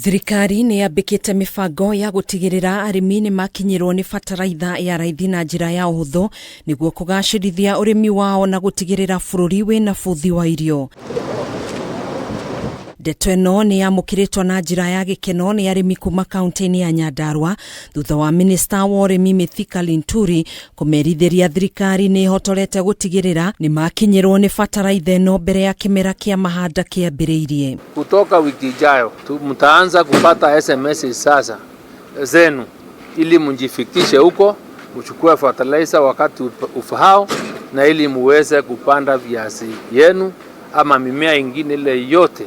Thirikari nĩ yambĩkĩte mĩbango ya gũtigĩrĩra arĩmi nĩ makinyĩrwo nĩ bataraitha ya raithi na njĩra ya ũhũthũ nĩguo kũgacĩrithia ũrĩmi wao na gũtigĩrĩra bũrũri wĩna bũthi wa irio. Ndeto ĩno nĩ yamũkĩrĩtwo na njĩra ya gĩkeno nĩ arĩmi kuma kaunti-inĩ ya Nyandarua thutha wa minista wa ũrĩmi Mithika Linturi kũmerithĩria thirikari nĩ ĩhotorete gũtigĩrĩra nĩ makinyĩrwo nĩ bataraitha ĩno mbere ya kĩmera kĩa mahanda kĩambĩrĩirie. Kutoka wiki ijayo mtaanza kupata SMS sasa zenu ili mjifikishe huko mchukue fertilizer wakati ufahao, na ili muweze kupanda viazi yenu ama mimea ingine ile yote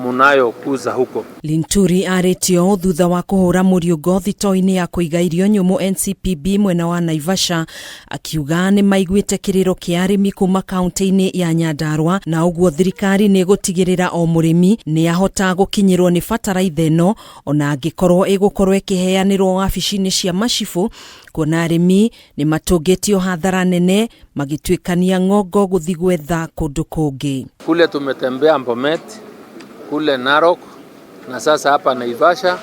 munayokuza huko. Linturi arĩtie ũũ thutha wa kũhũra mũriũngo thitoo-inĩ ya kũiga irio nyũmũ NCPB mwena wa Naivasha, akiuga nĩ maiguĩte kĩrĩro kĩa arĩmi kuma kaunti-inĩ ya Nyandarua na ũguo thirikari nĩ ĩgũtigĩrĩra o mũrĩmi nĩ ahota gũkinyĩrwo nĩ bataraitha ĩno ona angĩkorwo ĩgũkorwo ĩkĩheanĩrwo wabici-inĩ cia macibũ, kuona arĩmi nĩ matũngĩtio hathara nene magĩtuĩkania ng'ongo gũthiĩ gwetha kũndũ kũngĩ. Kule tumetembea Bomet, kule Narok na sasa hapa Naivasha,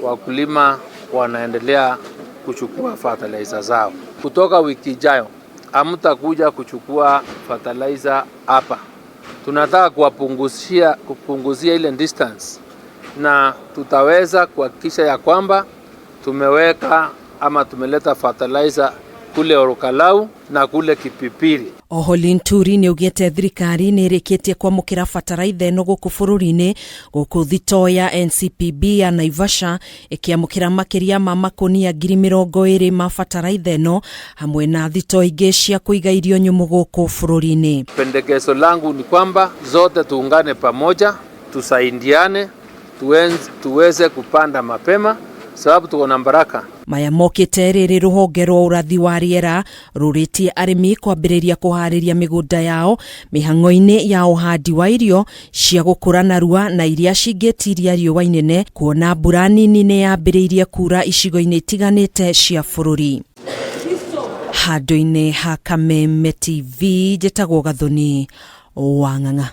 wakulima wanaendelea kuchukua fertilizer zao. Kutoka wiki ijayo hamtakuja kuchukua fertilizer hapa. Tunataka kupunguzia ile distance, na tutaweza kuhakikisha ya kwamba tumeweka ama tumeleta fertilizer kule Ol Kalou na kule Kipipiri. Oho Linturi nĩ augĩte thirikari nĩ ĩrĩkĩtie kwamũkĩra bataraitha ĩno gũkũ bũrũri-inĩ, gũkũ thitoo ya NCPB ya Naivasha ĩkĩamũkĩra makĩria ma makũnia 20,000 ma bataraitha ĩno hamwe na thitoo ingĩ cia kũiga irio nyũmũ gũkũ bũrũri-inĩ. Pendekezo langu ni kwamba zote tuungane pamoja, tusaidiane, tuweze kupanda mapema sababu tuko na baraka. Maya mokĩte rĩrĩ rũhonge rwa ũrathi wa rĩera rũrĩtie arĩmi kwambĩrĩria kũharĩria mĩgũnda yao mĩhang'o-inĩ ya ũhandi wa irio cia gũkũra narua na iria cingĩtiria riũa inene, kuona mbura nini nĩ yambĩrĩirie kura icigo-inĩ itiganĩte cia bũrũri. Handũ-inĩ ha Kameme TV, njĩtagwo Gathoni wa Ng'ang'a.